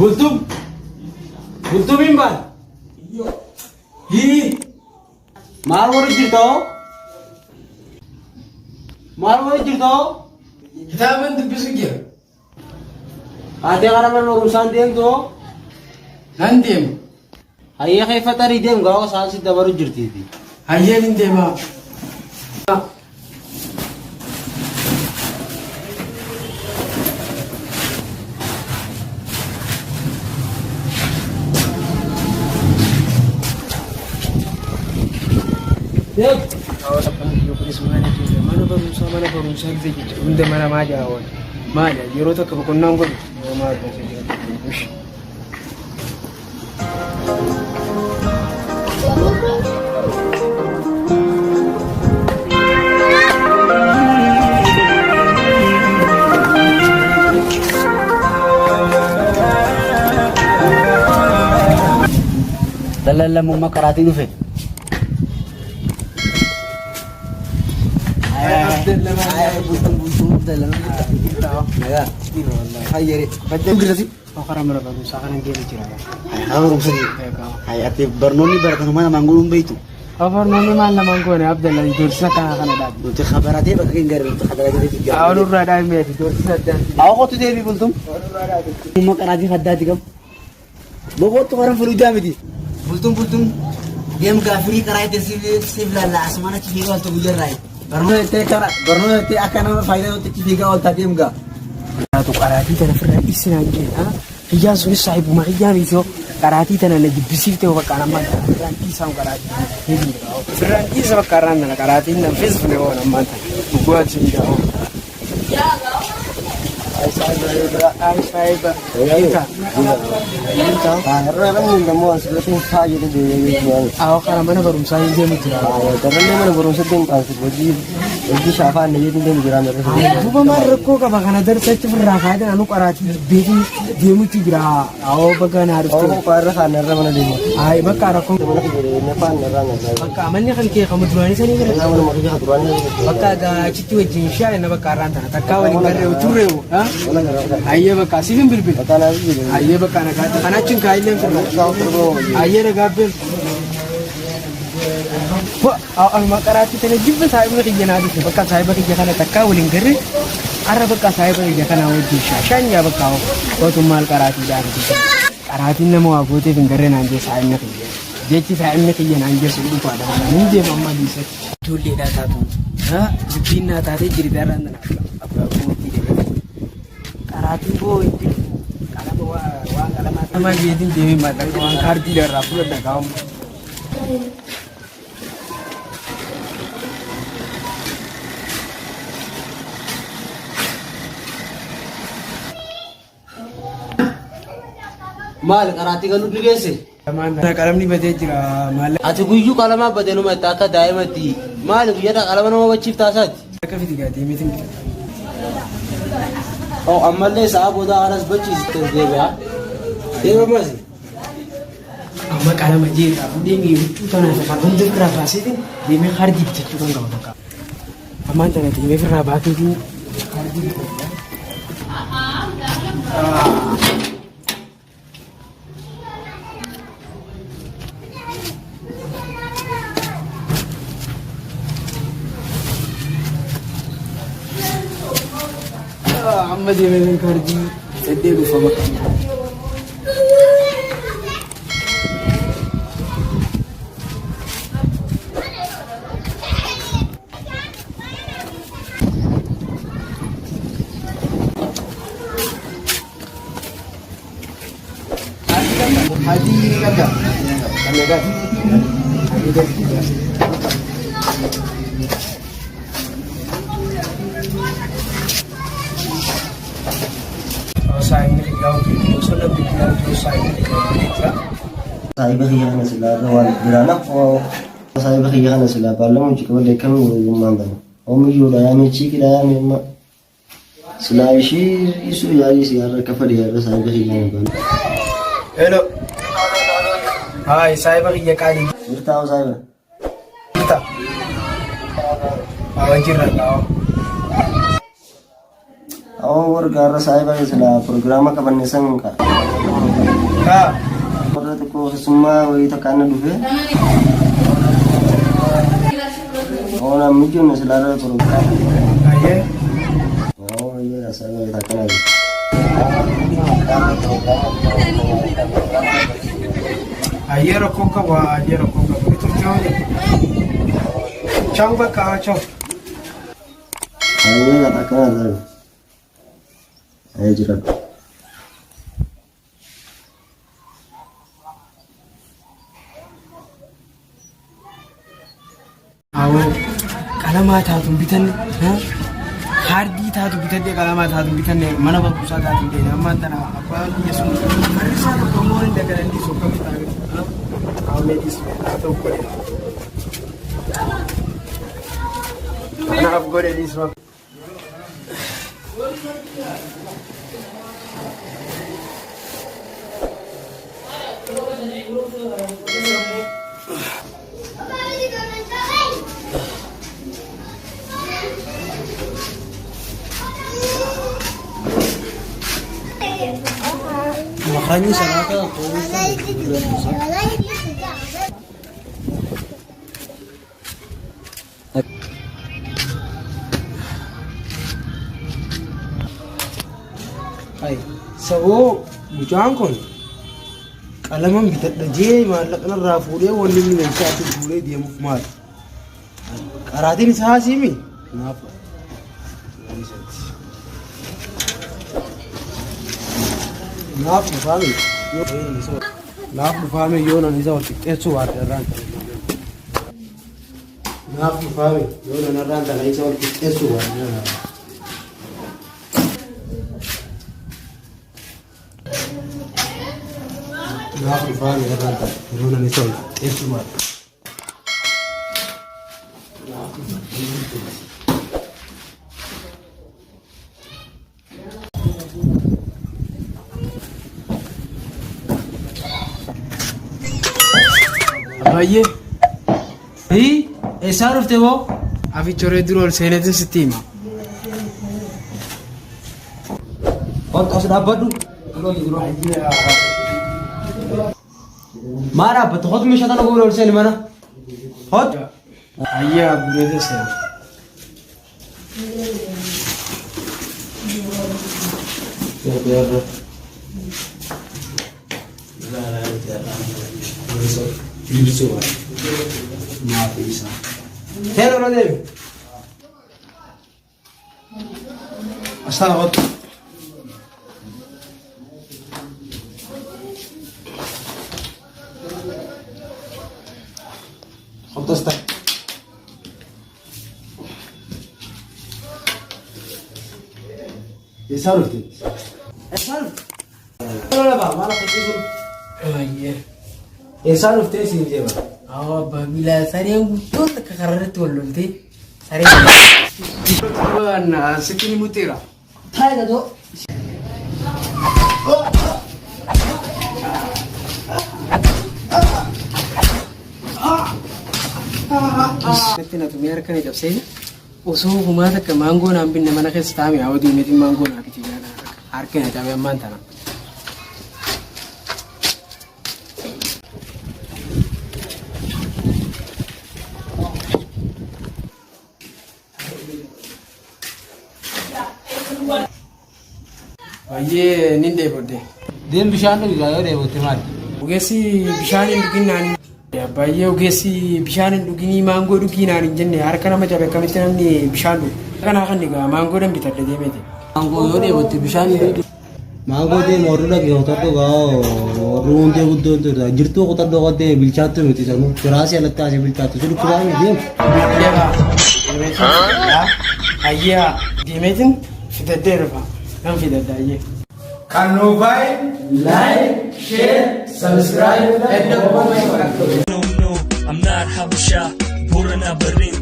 Bultum. Bultumiin baal. Hii. Maal warri jirta hoo? Maal warri jirta hoo? Kitaaban dubbisu jira. Haatee karaa mana barumsaan deemtu hoo? Nan deema. Hayyee kee faxarii deem gaafa sa'aan si dabaru jirtiiti. Hayyeen hin deema. Deem. Mana barumsaa mana barumsaa gisee jecha hunda mana maa jaa oola. Maali yeroo takka boqonnaan godhu maal barumsa Dallaan lammummaa karaatii dhufe. Karaa mana barumsaa kanan deemu jira. Haa barumsa Hay ati barnoonni baratan mana namaan godhuun beektu. Barnoonni maal namaan goone Abdalla doorsisa kana kana dhaabi. Nuti kabaratee bakka hin garee nuti kabaratee jira. Awwan irraa dhaabi meeti doorsisa addaati. Haa kootu deebii bultum. Mumma qaraatii addaati qabu. Boqottu karan fuluudaa miti. Bultum bultum deem gaafirii karaa itti siif laalla asumaan achi fiigaa olta guyyarraa. Barnoota jettee kana barnoota jettee akka nama faayidaa tokko achi fiigaa olta deem gaa. Taatu qaraatii tana firraa dhiisinaan jee. Kiyyaan sunis saahibuma kiyyaa miti hoo. Qaraatii tana na jibbisiifte hoo bakka ammaan tana firraan dhiisaan qaraatii. Firraan dhiisa bakka irraan tana qaraatiin nan feesifne hoo ammaan tana. Dhugaa siin jaa hoo. Ay saahiba. Awwa kana mana barumsaa hin deemu jira. Duuba maal rakkoo qaba kana darsa achi firraa kaa'ee anu qaraatii beekin deemutti jira. Awwa bakka naa dhufte. Ay bakka rakkoo. Bakka manni kan kee kan duraanii sanii bira. Bakka achitti wajjin shaayii na bakka irraan tana takkaa waliin garree turreewu. Ayyee bakka siif hin bilbil. Ayyee bakka nagaatti kan achiin kaa'illee firra. Ayyee nagaabbeen. Anuma qaraatti tana jibba saahiba kiyya naa dhufe bakka saahiba kiyya kana takkaa waliin garree arra bakka saahiba kiyya kana wajjin shaashaan yaa bakka hootu maal qaraatii dhaabdi. Qaraatiin nama waa gooteef hin garree naan jee saahibni kiyya. Jechi saahibni kiyya naan jee sun dhufaadha. Hin deema amma dhiisee. Ijoolleedhaa taatu. Dubbiin naa taatee jirti har'aan tana. Abbaa kootii deemee. Qaraatiin boo hin jirtu. Qalama waan qalamaa. Nama geetiin deemee maallaqa waan kaardii irraa fudhadha kaa'amu. Maal qaraatii galuu ni geesse? Qalamni badee jira maallaqa. Ati guyyuu qalamaa badee numa itti akka daa'imatti maali guyyaadhaa qalama nama bachiif taasaati? Akka fidi gaa deemeetiin bitata. Oh ammallee sa'a booda anas bachiisiste deebi'a. Deema masi. Amma qalama jeeqaa fuudhee mee huccuu tanaa fi kan hunda ofirraa baaseetiin deemee kaardii bitachuu kan qaba bakka. Ammaan tana deemee ofirraa baateetiin kaardii bitadha. Amma deemee kaardii bitadhee dhufa bakka. Adii qabda. Adii qabda. Saahiba kiyya kana silaa irra waan biraa na saahiba kiyya kana silaa baallama hojii qabadde akkamiin wayyummaan tana oomiyyoodha yaamee chiiqidha yaamee amma silaa ishii isuu yaalii si har'a akka fedhe har'a saahiba kiyya kana baallama. Hello. Hi, saahiba kiyya qaalii. Jirtaa hoo saahiba? Jirta. Awa jirra kaa'o. Awoo warra gaarra saahiba silaa pirogiraama qabanne san ka. Warra tokko keessummaa wayii takka na dhufe. Oona mijoon silaa irra turu. Ayyee. Oo ayyee saahiba akkana. Ayyee rakkoon qabu ayyee rakkoon qabu. Ni turte hoo jedhe. Ciao bakka ciao. Ayyee akkana saahiba. Ayyee jiraadhu. Awoo qalamaa taatuun bitanne kaardii taatu bitadhee qalamaa taatuun bitanne mana barumsaa taatuun deene ammaan tana abbaan biyya sun barreessaa tokko immoo hin dagalan dhiisu akkamitti taa'ee haamee dhiisu haa ta'u godhe. Kanaaf godhe dhiisu. Makanya salata Ay, saboo mucaan kun qalaman bitadha jee maallaqa narraa fuudhee wanni inni meeshaa itti fuudhee deemuuf maali? Qaraatiin isaa siimi? Naaf. Naaf dhufaame. Naaf dhufaame yoo nan isa wal qixxeessuu baadhe irraan ta'e. Naaf dhufaame yoo nan irraan tana isa wal qixxeessuu baadhe. Naaf dhufaame irraan tana yoo nan isa wal qixxeessuu baadhe. Baay'ee. Hii eessaa dhufte boo? Afichoree dura ol seeneetiin sitti hima. Kottu as dhaabbadhu. Maa dhaabbatta? Kottu meeshaa tana guuree ol seeni mana. Kottu. Ayyaa guureetiin seena. Seeni ol deemi. Astana kottu. Kottu astana. Eessaa dhufte? Eessaa dhufte? Maal akka ciisuun? Ayyee. Eessaa dhuftee siin jeema? Awwa abbaa miilaa sareen guddoon takka karaa irratti wal loltee sareen. Sitti ni muteera. Taa'e gadoo. Natti na tumee harka na cabsee osoo humaa takka maangoo naan binne mana keessa taa'ame haa deemeetiin maangoo naa biti harka na cabee ammaan tana. Baay'ee nin dheebodde. Deem bishaan dhugi yoo dheebotte maali? Ogeessi bishaan hin dhugin naan baay'ee ogeessi bishaan hin dhuginii maangoo dhugii naan hin jenne harka nama cabe akkamitti namni bishaan dhugu. Kanaa kan egaa maangoodhaan bitadhe deemeeti. Maangoo yoo dheebotte bishaan hin dhugi. Maangoo deemu warri dhaqee qotadhu gaa warri hundee guddoon turte jirtuu qotadhu qottee bilchaattu miti sanuu firaasii alatti asii bilchaattu si dhukkubaa miti deemu. Ayyaa deemeetiin fidadhee dhufa. Nan fidadha ayyee. Kan nuuf baay'ee like, share, subscribe, and comment. No, no, I'm not Habasha. Borana Barintu.